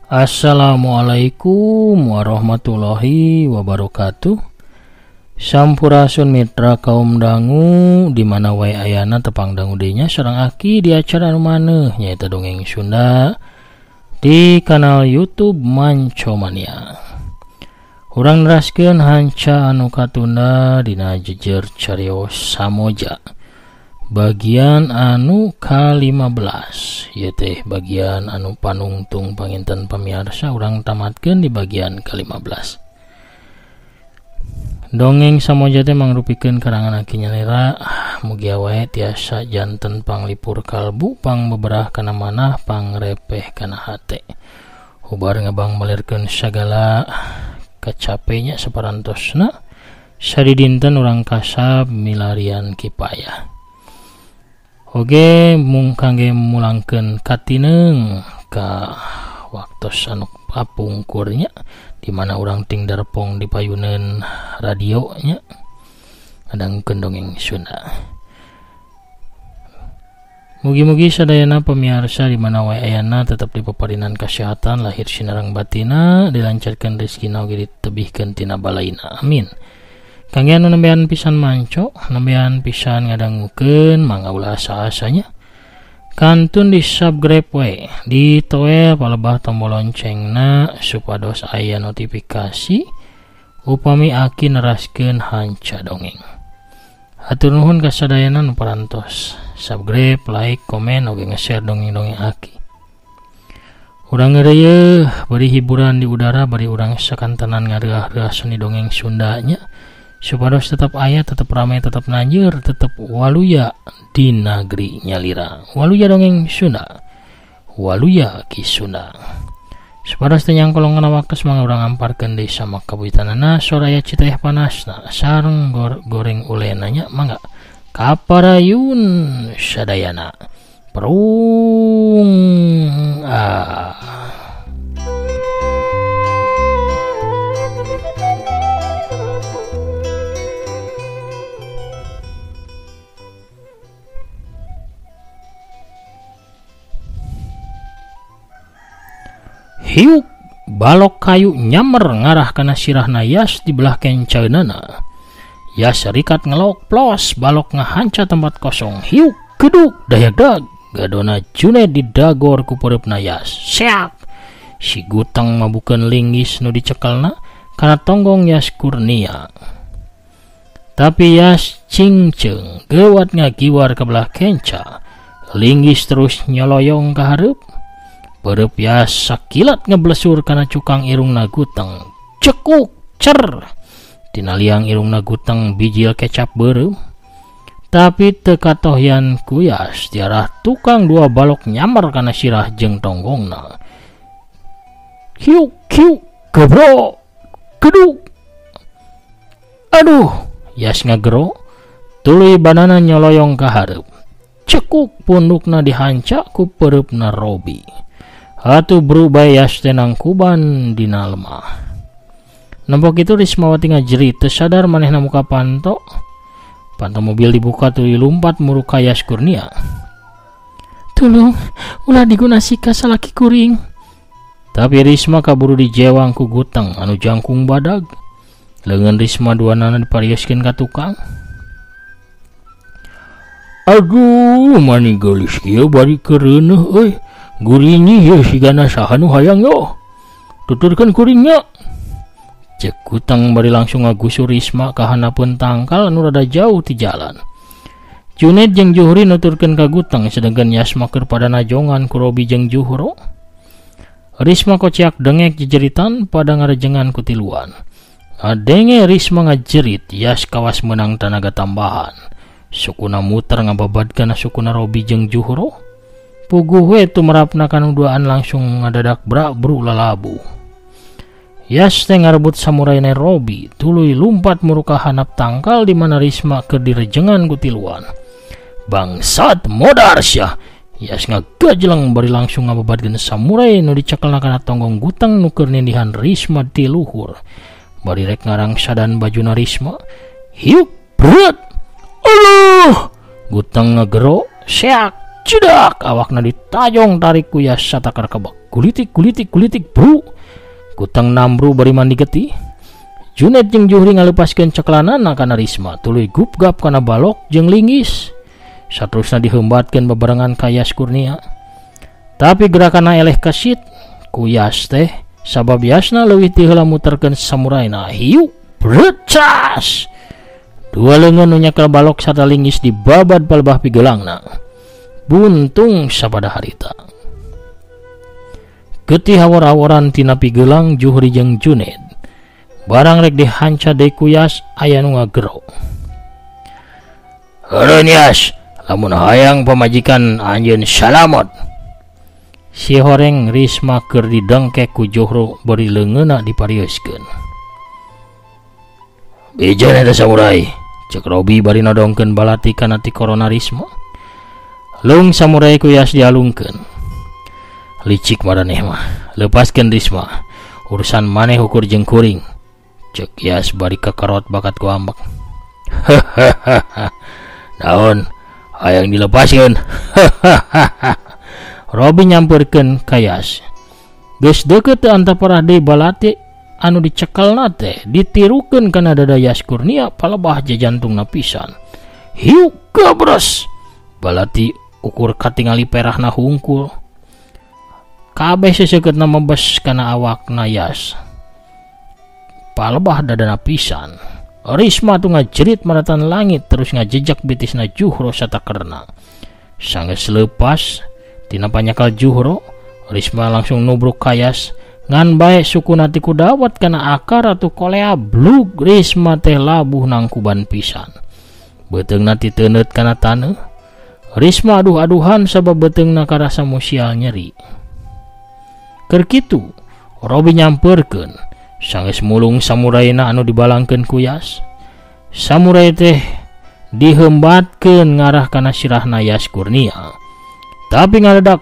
Assalamualaikum warahmatullahi wabarakatuh. Sampurasun mitra kaum dangu di mana wae ayana tepang dangu deui nya sareng aki di acara anu maneuh nyaeta dongeng Sunda di kanal YouTube Mancomania. Urang neraskeun hanca anu katunda dina jejer carios Samoja bagian anu ka-15 ieu teh bagian anu panungtung panginten pamiarsa urang tamatkeun di bagian ka-15. Dongeng Samoja teh mangrupikeun karangan aki nyalira, mugia wae tiasa janten panglipur kalbu, pangbeberah kana manah, pangrepeh kana hate. Hubar ngabang melirkeun sagala kacapenya saparantosna sadidinten urang kasab milarian kipayah. Oge mung kangge mulangkeun katineung ka waktos anu kapungkurnya di mana urang ting darpong di payuneun radio nya ngadangkeun dongeng Sunda. Mugi-mugi sadayana pamiarsa di mana wae ayana tetep dipaparinan kasehatan lahir sinareng batina, dilancarkeun rezekina oge ditebihkeun tina balaina. Amin. Kangge anu nembean pisan manco, nembean pisan ngadangukeun mangga ulah asa-asanya. Kantun di subscribe we, di toel palebah tombol loncengna supados aya notifikasi upami aki neraskeun hanca dongeng. Hatur nuhun ka sadayana nu parantos subscribe, like, komen oge nge-share dongeng-dongeng aki. Urang ngeureuyeun bari hiburan di udara, bari urang sakantenan ngareah-reah seni dongeng Sundanya supados tetap aya, tetap ramai, tetap nanjur, tetap waluya di nagri nyalira. Waluya dongeng Sunda, waluya ki Sunda. Supados teu nyangkolongan waktu mangga urang amparkeun deui sama kabuitanana soraya citeh panasna sareng goreng ulenanya mangga kaparayun sadayana. Perung ah. Hiuk balok kayu nyamer ngarah kana sirahna Yas di belah kencaeunana. Yas rikat ngelok plos balok ngahanca tempat kosong. Hiuk geduk dayagdag gadona Junet didagor ku pereupna Yas. Seak si gutang mabukeun linggis nu dicekelna kana tonggong Yas Kurnia. Tapi Yas cingceung geuwat ngagiwar ka belah kenca. Linggis terus nyoloyong ka hareup. Perep Yas sakilat ngeblesur kana cukang irungna guteng. Cekuk cer. Tina liang irungna guteng bijil kecap beureum. Tapi teu katohyan ku Yas diarah tukang dua balok nyamar kana sirah jeung tonggongna. Hiuk hiuk gebro geduk. Aduh, Yas ngagero tuluy banana nyoloyong ka hareup. Cekuk pundukna dihanca ku pereupna Robi. Atuh berubah Yas teh nangkuban dina lemah. Nempok itu Rismawati ngajerit teu sadar manehna muka panto. Panto mobil dibuka tuluy lumpat muruk ka Yas Kurnia. Tulung, ulah digunasi ka salaki kuring. Tapi Risma kaburu dijewang ku guteng anu jangkung badag. Leungeun Risma duanana diparioskeun ka tukang. Aduh, mani geulis kieu bari keureuneuh euy. Gurini ye sigana saha nu hayang yo. Tuturkeun kuringnya. Cek guteng bari langsung ngagusur Risma ka handapeun tangkal anu rada jauh ti jalan. Junet jeung Juhri nuturkeun ka guteng sedengkeun Yas mah keur pada najongan ku Robi jeung Juhro. Risma kociak dengek jejeritan pada ngarejengan ku tiluan. Ngadenge Risma ngajerit, Yas kawas meunang tanaga tambahan. Sukuna muter ngababad kana sukuna Robi jeung Juhro. Puguh we tumerapna kanu duaan langsung ngadadak brak bru lalabu. Yas teh ngarebut samurai ne Robi, tuluy lumpat muruka hanap tangkal di mana Risma keur direjengan ku tiluan. Bangsat modar sia. Yas ngagajleng bari langsung ngababadkeun samurai nu dicekelna kana tonggong guteng nu keur nindihan Risma ti luhur. Bari rek ngarangsadan bajuna Risma, hiuk berat. Aduh, guteng ngagero, seak. Cidak awakna ditajong tarik ku Yas satakar kebek. Kulitik kulitik kulitik bru. Kutang nambru bari mandi getih. Junet jeung Juhri ngalepaskeun ceklanana kana Risma tuluy gupgap kana balok jeung linggis. Saterusna dihembatkeun bebarengan ka Yas Kurnia. Tapi gerakanna eleh kesit ku Yas teh sabab Yasna leuwih ti heula muterkeun samuraina. Hiu brecas. Dua leungeun nu nyekel balok sarta linggis dibabad palebah pigelangna. Buntung sapada harita. Getih awor-aworan tina pigelang Juhri jeung Junet. Barang rek dihanca deui ku Yas aya nu ngagero. "Heureun Yas, lamun hayang pamajikan anjeun salamet." Si horeng Risma keur didengkek ku Juhro bari leungeunna diparieuskeun. "Bijeun eta samurai," cek Robi bari nodongkeun balati kana ti korona Risma. Leung samurai ku Yas dialungkeun. "Licik maraneh mah, lepaskeun Risma. Urusan maneh ukur jeung kuring." Cek Yas bari kakarot bakat ku ambek. "Hahaha. Naon hayang dilepaskeun?" Robi nyamperkeun ka Yas. Geus deukeut teu antaparah deui balati anu dicekelna teh ditirukeun kana dada Yas Kurnia palebah jajantungna pisan. Hiu gabres. Balati ukur katingali perahna hungkul. Kabeh seseukeutna mebes kana awakna Yas. Palebah dadana pisan. Risma tuh ngajerit maratan langit terus ngajejak bitisna Juhro satakerna. Sanggeus leupas tina panyakal Juhro, Risma langsung nubruk ka Yas. Ngan bae sukuna ti kudawat kana akar atuh kolea blug Risma teh labuh nangkuban pisan. Beuteungna titeuneut kana taneuh. Risma aduh-aduhan sabab beuteungna karasa musial nyeri. Keur kitu, Robi nyamperkeun sanggeus mulung samuraina anu dibalangkeun ku Yas. Samurai teh dihembatkeun ngarah kana sirahna Yas Kurnia. Tapi ngaledak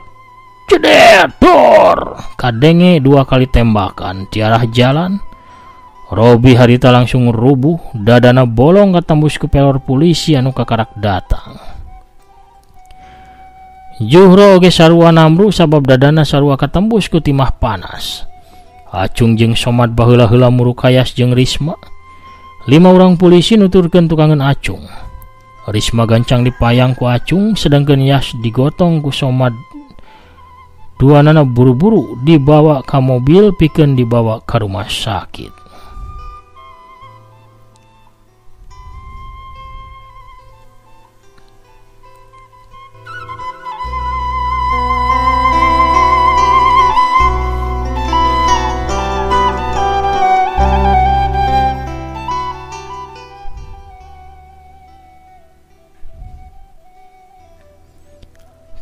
ceder dor kadenge dua kali tembakan ti arah jalan. Robi harita langsung rubuh, dadana bolong katembus ku pelor polisi anu kakarak datang. Juhro oge sarua namru sabab dadana sarua katembus ku timah panas. Acung jeung Somad baheula-heula muruk ka Yas jeung Risma. 5 urang polisi nuturkeun tukangeun Acung. Risma gancang dipayang ku Acung sedangkeun Yas digotong ku Somad. Duanana buru-buru dibawa ka mobil pikeun dibawa ka rumah sakit.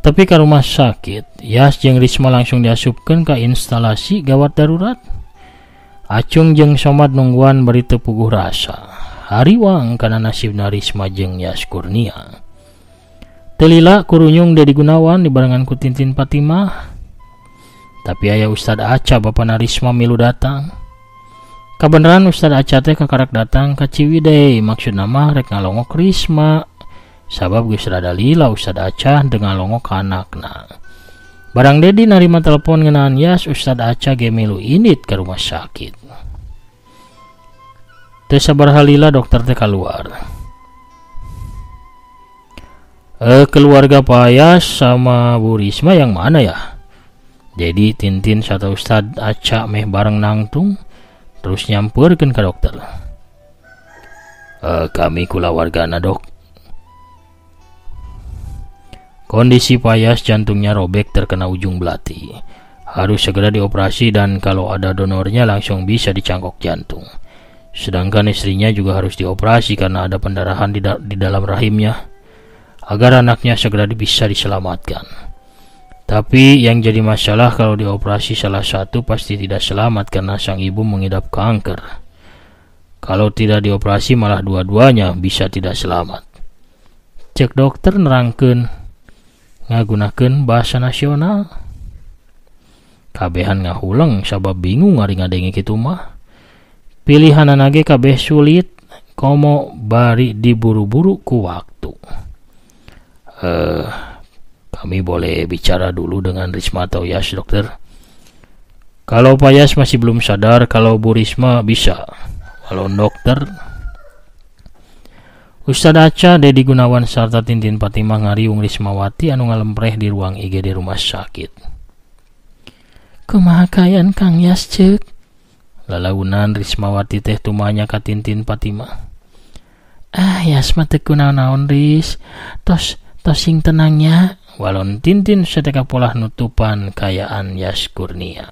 Tapi ke rumah sakit, Yas jeung Risma langsung diasupkeun ka instalasi gawat darurat. Acung jeung Somad nungguan bari teu puguh rasa. Hariwang kana nasibna Risma jeung Yas Kurnia. Teu lila kurunyung Dedi Gunawan dibarengan ku Tintin Fatimah. Tapi aya Ustad Aca bapana Risma milu datang. Kabeneran Ustad Aca teh kakarak datang ka Ciwidey, maksudna mah rek ngalongok Risma. Sabab geus rada lila Ustad Aca teu ngalongok ka anakna. Barang Dedi narima telepon ngeunaan Yas, Ustad Aca ge milu indit ka rumah sakit. Teu sabaraha lila dokter teh kaluar. Keluarga Pak Yas sama Bu Risma yang mana ya? Dedi, Tintin sarta Ustad Aca meh bareng nangtung terus nyamperkeun ka dokter. Kami kulawargana dok. Kondisi Pak Yas jantungnya robek terkena ujung belati. Harus segera dioperasi dan kalau ada donornya langsung bisa dicangkok jantung. Sedangkan istrinya juga harus dioperasi karena ada pendarahan di dalam rahimnya agar anaknya segera bisa diselamatkan. Tapi yang jadi masalah kalau dioperasi salah satu pasti tidak selamat karena sang ibu mengidap kanker. Kalau tidak dioperasi malah dua-duanya bisa tidak selamat. Cek dokter nerangkeun ngagunakeun bahasa nasional. Kabehan ngahuleng sabab bingung ari ngadenge kitu mah. Pilihanana ge kabeh sulit komo bari diburu-buru ku waktu. Kami boleh bicara dulu dengan Risma atau Yas, dokter? Kalau Pak Yas masih belum sadar kalau Bu Risma bisa. Walau dokter. Ustad Aca, Dedi Gunawan sarta Tintin Fatimah ngariung Rismawati anu ngalempreh di ruang IGD rumah sakit. Kumaha kaayaan Kang Yas ceuk? Lalaunan Rismawati teh tumanya ka Tintin Fatimah. Ah, Yas mah teu kunaon-naon Ris. Tos tos sing tenangnya. Walon Tintin sateka polah nutupan kayaan Yas Kurnia.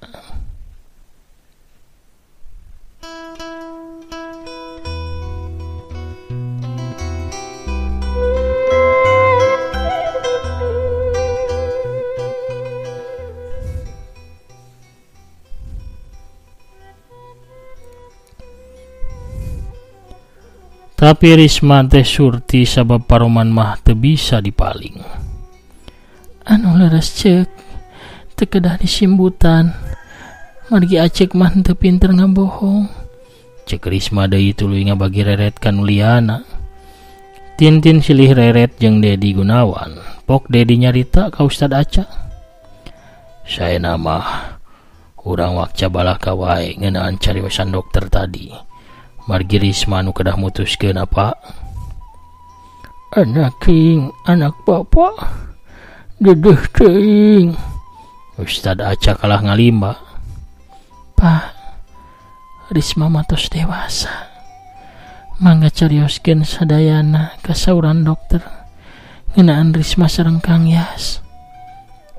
Tapi Risma teh surti sabab paroman mah teu bisa dipaling. Anu leres ceuk, teu kedah disimbutan. Margi acek mah teu pinter ngabohong. Ceuk Risma deui tuluy ngabagi reret ka nu liana. Tintin silih reret jeung Dedi Gunawan. Pok Dedi nyarita ka Ustad Aca. Saena mah urang wakca balaka wae ngeunaan cariosan dokter tadi. Margi Risma nu kedah mutuskeun apa? Anak king, anak bapak, dedeh teuing. Ustad Aca kalah ngalimba. Pak, Risma mah tos dewasa. Mangga carioskeun sadayana ka sauran dokter ngeunaan Risma sareng Kang Yas.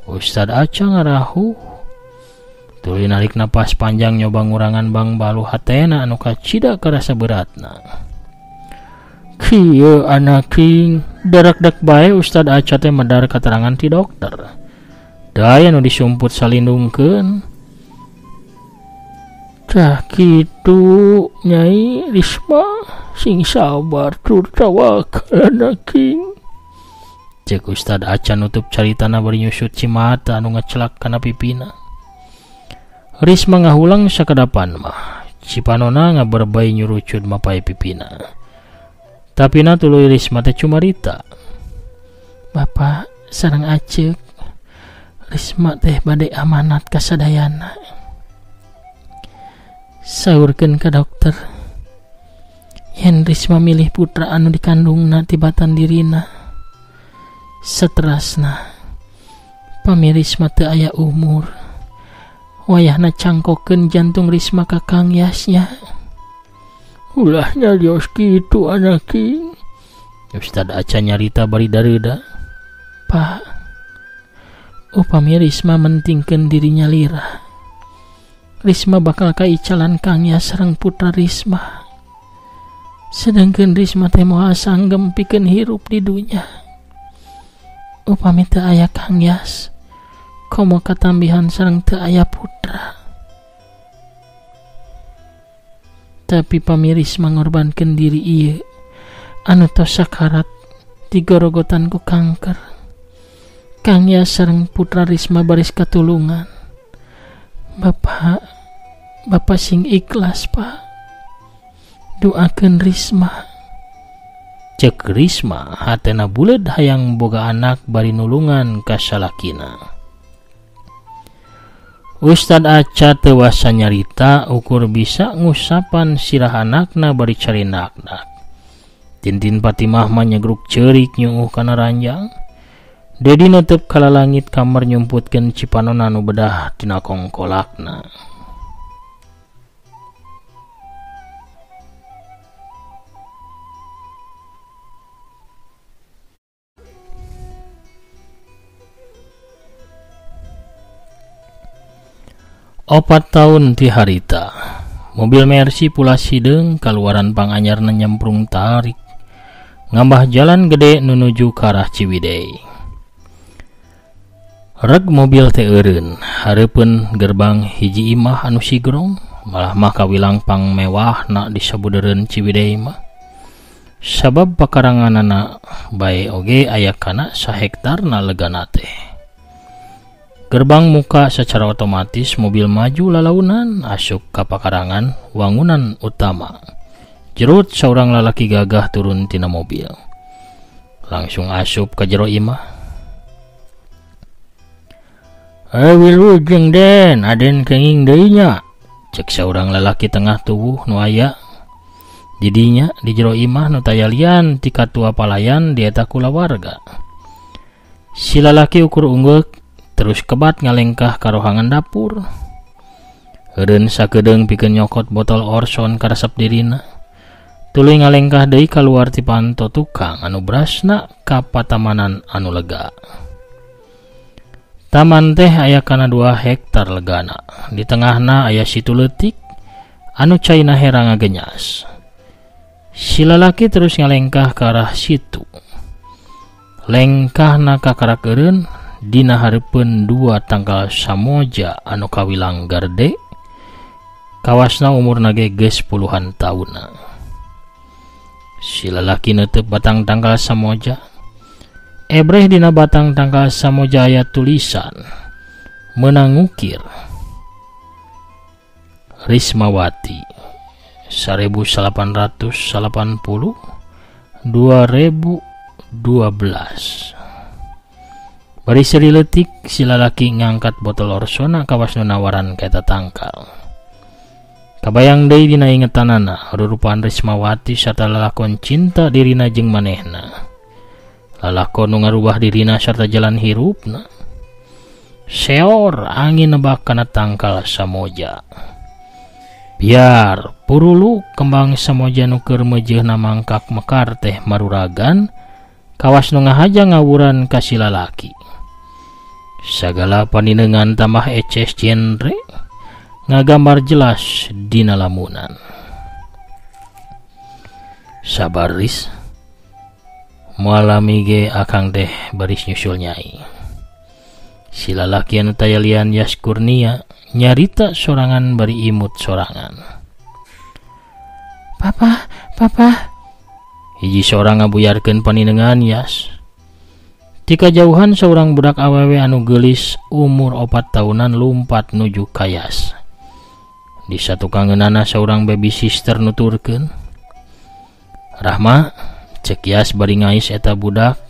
Ustad Aca ngarahu. Tuluy narik napas panjang nyoba ngurangan bang balu hatena anu kacida karasa beratna. Kieu anak king, darak-dak bae Ustad Aca teh medar katerangan ti dokter. Daya nu disumput salindungkeun. Tah kitu Nyai Risma sing sabar tur tawakal anak king. Cek Ustad Aca nutup caritana bari nyusut cimata anu ngacelak kana pipina. Risma ngahulang sakadapan mah, cipanona ngaberbay nyurucud mapai pipina. Tapi na tuluy Risma teh cumarita. Bapak sareng aceuk, Risma teh bade amanat ka sadayana. Saurkeun ka dokter, yen Risma milih putra anu dikandungna tibatan dirina. Seterasna, pami Risma teu aya umur. Wayahna cangkokeun jantung Risma ka Kang Yasnya. Ulah nyarios kitu anak king. Ustad Aca nyarita bari dareuda. Pak, upami Risma mentingkeun dirinya lira. Risma bakal kaicalan Kang Yas sareng putra Risma. Sedangkeun Risma teh moal sanggem pikeun hirup di dunya. Upami teu aya Kang Yas, komo katambihan sareng teu aya putra. Tapi pami Risma ngorbankeun diri ieu anu tos sakarat digorogotan ku kanker. Kang Yas sareng putra Risma baris katulungan. Bapak, bapak sing ikhlas, Pak. Doakeun Risma. Cek Risma hatena buleud hayang boga anak bari nulungan ka salakina. Ustad Aca teu wasa nyarita ukur bisa ngusapan sirah anakna bari carinaknak. Tintin Fatimah mah nyegruk ceurik nyunguh kana ranjang. Dedi netep kalalangit kamar nyumputkeun cipanona nu bedah tina kongkolakna. Opat tahun ti harita, mobil Mercy pulas hideung kaluaran panganyarna nyemprung tarik ngambah jalan gede nunuju ka arah Ciwidey. Reg mobil teh eureun hareupeun gerbang hiji imah anu sigrong, malah mah kawilang pang mewahna di sabudeureun Ciwidey mah. Sabab pakaranganana bae oge aya kana sahektarna legana teh. Gerbang muka secara otomatis mobil maju lalaunan asup ka pakarangan wangunan utama. Jerut seorang lalaki gagah turun tina mobil. Langsung asup ka jero imah. Wilujeng Den, Aden kenging deui nya. Cek saurang lalaki tengah tubuh nu aya didinya di jero imah nu taya lian ti katua palayan di eta kulawarga. Si lalaki ukur unggeuk terus kebat ngalengkah ka rohangan dapur. Eureun sakedeung pikeun nyokot botol Orson karesep dirina. Tuluy ngalengkah deui kaluar ti panto tukang anu brasna ka patamanan anu lega. Taman teh aya kana 2 hektar legana. Di tengahna aya situ leutik anu caina herang ngagenyas. Si lalaki terus ngalengkah ka arah situ. Lengkahna kakarak eureun dina hareupeun 2 tangkal samoja anu kawilang garde. Kawasna umurna ge geus puluhan taunna. Si lalaki neuteub batang tangkal samoja. Ebreh dina batang tangkal samoja aya tulisan meunang ngukir Rismawati 1880 2012. Bari seuri leutik si lalaki ngangkat botol Orsona kawas nu nawaran ka eta tangkal. Kabayang deui dina ingetanana rurupaan Rismawati sarta lalakon cinta dirina jeung manehna. Lalakon nu ngarubah dirina sarta jalan hirupna. Seor angin nebak kana tangkal samoja. Biar purulu kembang samoja nu keur meujeuhna mangkak mekar teh maruragan kawas nu ngahaja ngawuran ka si lalaki. Sagala paninengan tambah eces genre ngagambar jelas dina lamunan. Sabar Ris, moal lami ge akang teh baris nyusul nyai. Si lalaki anu taya lian Yas Kurnia nyarita sorangan bari imut sorangan. Papa, papa. Hiji sorang ngabuyarkeun paninengan Yas. Ti kajauhan saurang budak awewe anu geulis umur 4 tahunan lumpat nuju ka Yas. Di satukangeunana saurang baby sister nuturkeun. Rahma, cek Yas bari ngais eta budak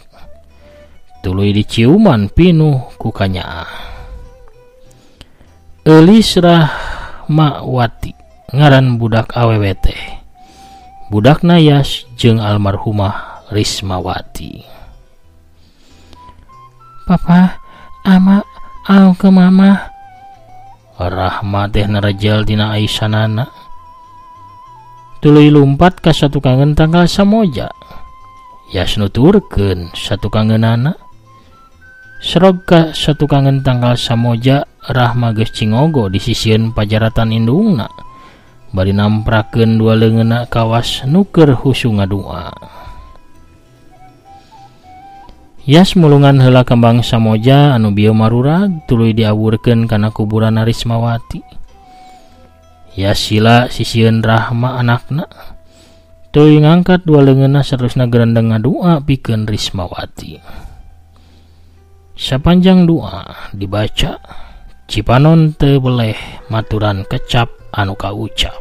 tuluy diciuman pinuh ku kanyaah. Eulis Rahmawati ngaran budak awewe teh. Budakna Yas jeung almarhumah Rismawati. Papa, ama au ke mama. Rahma teh narejel dina aisanana. Tuluy lumpat ka satukangeun tangkal samoja. Yas nuturkeun satukangeunana. Serog ka satukangeun tangkal samoja, Rahma geus cingogo di sisieun pajaratan indungna. Bari namprakeun dua leungeunna kawas nu keur husu ngadua. Yas mulungan heula kembang samoja anu bieu marurag tuluy diawurkeun kana kuburan Rismawati. Yas sila sisieun Rahma anakna. Tuluy ngangkat dua leungeunna sarusna gerendeng ngadua pikeun Rismawati. Sapanjang doa dibaca, cipanon teu beleh maturan kecap anu kaucap.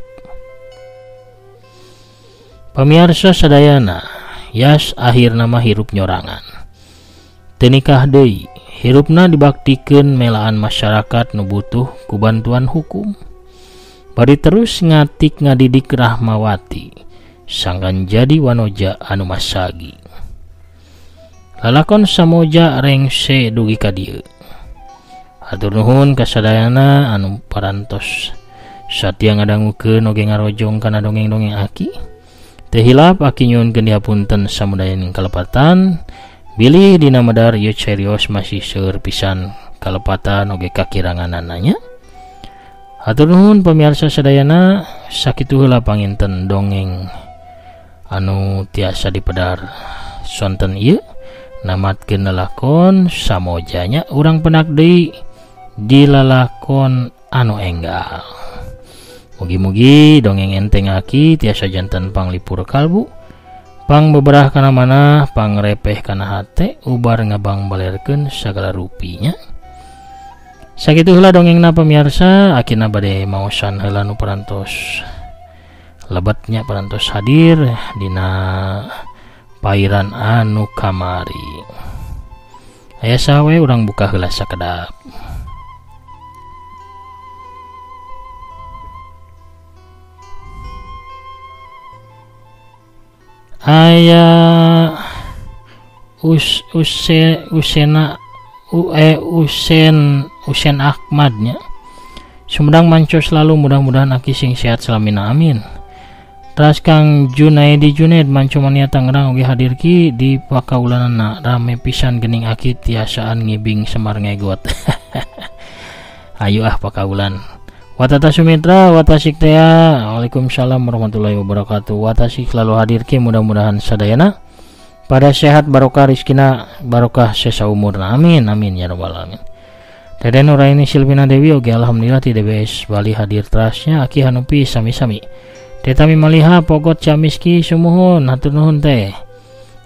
Pamiarsa sadayana, Yas akhirna mah hirup nyorangan. Teu nikah deui, hirupna dibaktikeun melaan masyarakat nu butuh ku bantuan hukum. Bari terus ngatik ngadidik Rahmawati, sangkan jadi wanoja anu masagi. Lalakon samoja rengse dugi ka dieu. Hatur nuhun kasadayana anu parantos satia ngadangukeun oge ngarojong kana dongeng-dongeng aki. Teu hilap aki nyuhunkeun dihapunten samudayaning kalepatan. Bilih dina medar ieu carios masih seueur pisan kalepatan oge kakiranganananya. Hatur nuhun pamiarsa sadayana, sakitu heula panginten dongeng anu tiasa dipedar sonten ieu. Namatkeun lalakon samojanya urang penak deui di lalakon anu enggal. Mugi-mugi dongeng enteng aki tiasa janten panglipur kalbu, pang beberah kana manah, pang repeh kana hate, ubar ngabang balerkeun sagala rupinya. Sakitu heula dongengna pamiarsa, akina bade maosan heula nu parantos lebetnya parantos hadir dina pairan anu kamari. Aya saha we urang buka heula sakedap. Aya us use usena ue usen usen Ahmadnya. Sumedang manco selalu, mudah-mudahan aki sing sehat selamina, amin. Terus Kang Junaidi Junaid manco mania Tangerang oge hadir ki di pakaulanana, rame pisan gening aki tiasaan ngibing Semar ngegot. Ayo ah pakaulan. Watata Sumitra, watasik tea. Waalaikumsalam warahmatullahi wabarakatuh. Watasik selalu hadir ki, mudah-mudahan sadayana pada sehat barokah rizkina barokah sesa umurna, amin amin ya rabbal alamin. Dede Nuraini Silvina Dewi oge alhamdulillah ti DBS Bali hadir terasnya aki hanupi sami-sami. Tetami maliha pogot camiski sumuhun hatur nuhun teh.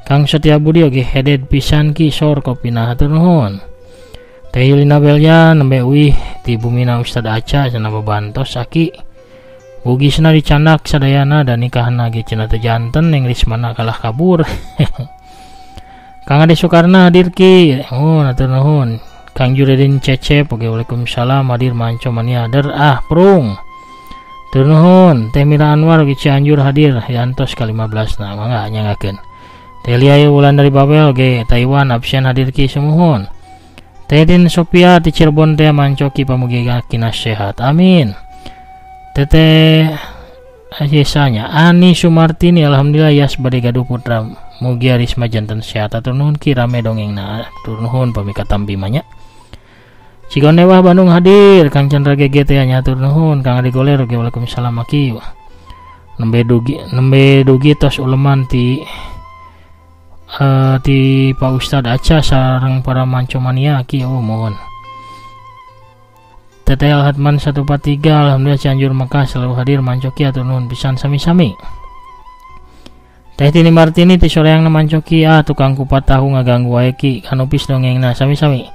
Kang Setia Budi oge headed pisan ki sor kopina hatur nuhun. Teh Yulina Belya nembe uih ti bumina Ustad Aca cenah babantos aki. Bugisna dicandak sadayana dan nikahna ge cenah teu janten ning rismana kalah kabur. Kang Ade Soekarna hadir ki. Oh hatur nuhun. Kang Juredin Cecep oge waalaikumsalam hadir manco mania der ah prung. Hatur nuhun. Teh Mira Anwar oge Cianjur hadir yantos ka-15 na mangga nyangakeun. Teh Lia Wulan dari Babel oge Taiwan absen hadir ki sumuhun. Teh Din Sophia di Cirebon teh mancoki pamugi kina sehat amin. Teteh Ayesanya Ani Sumartini alhamdulillah yas bade gaduh putra mugia risma janten sehat hatur nuhun ki rame dongengna hatur nuhun pami katampi mah nya. Cigondewah Bandung hadir Kang Chandra GG teh nya hatur nuhun Kang Adi Goler oge waalaikumsalam aki. Nembe dugi tos uleman ti Pak Ustad Aca sareng para manco mania aki oh mohon. Teteh Alhatman 143 alhamdulillah Cianjur Mekah selalu hadir mancoki hatur nuhun pisan sami-sami. Teh Tini Martini ti soreangna mancoki ah tukang kupat tahu ngaganggu wae ki kanupis dongengna sami-sami.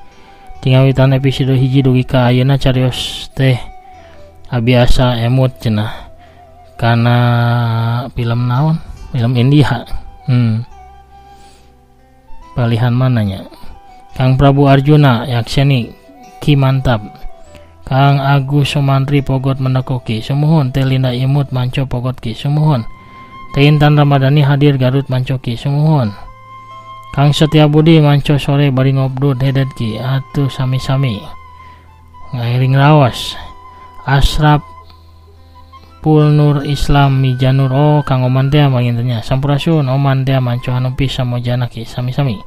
Tingawitan episode hiji dugi ka ayeuna carios teh abiasa emut cenah kana film naon? Film India. Palihan mananya? Kang Prabu Arjuna Yakseni ki mantap. Kang Agus Somantri pogot mendekoki sumuhun. Teh Linda Imut manco pogot ki sumuhun. Teh Intan Ramadhani hadir Garut mancoki sumuhun. Kang Setia Budi manco sore bari ngobdud hedet ki atuh sami-sami ngairing rawas. Asraf Pulnur Islam Mijanur oh Kang Oman teh mangintennya sampurasun Oman teh manco hanupi samojana ki sami-sami.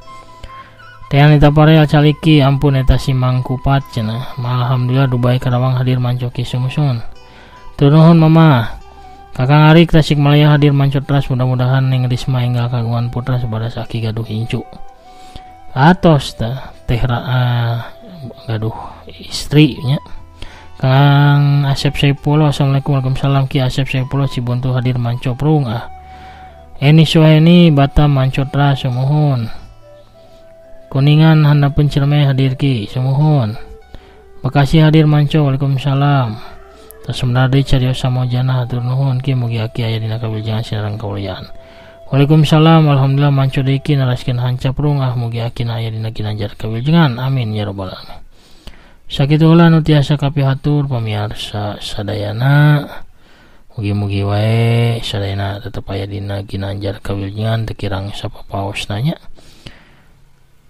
Teh Anita Parel caliki ampun eta si Mangkupat cenah. Alhamdulillah Dubai Karawang hadir mancoki sumusun. Tur nuhun mama. Kakang Arik Tasikmalaya hadir manco teras mudah-mudahan ning Risma enggal kagungan putra sabadas aki gaduh incu. Atos teh teh gaduh istri nya. Kang Asep Saipullah assalamualaikum waalaikumsalam ki Asep Saipullah Cibuntu hadir manco prung ah. Eni Suhaini Batam manco teras sumuhun. Kuningan handapeun Ciremai hadir ki sumuhun. Bekasi hadir manco waalaikumsalam. Terus deui carios samojana hatur nuhun ki mugi aki aya dina kawilujengan sinareng kaulian. Waalaikumsalam alhamdulillah manco deui ki naraskeun hanca prung ah mugi aki aya dina ginanjar kawilujengan amin ya rabbal alamin. Sakitu heula nu tiasa kapihatur pamiarsa sadayana. Mugi-mugi wae sadayana tetep aya dina ginanjar kawilujengan teu kirang sapapaosna nya.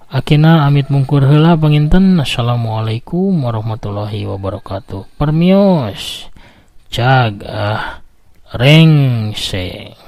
Akina amit mungkur heula panginten. Assalamualaikum warahmatullahi wabarakatuh. Permios cag ah rengse.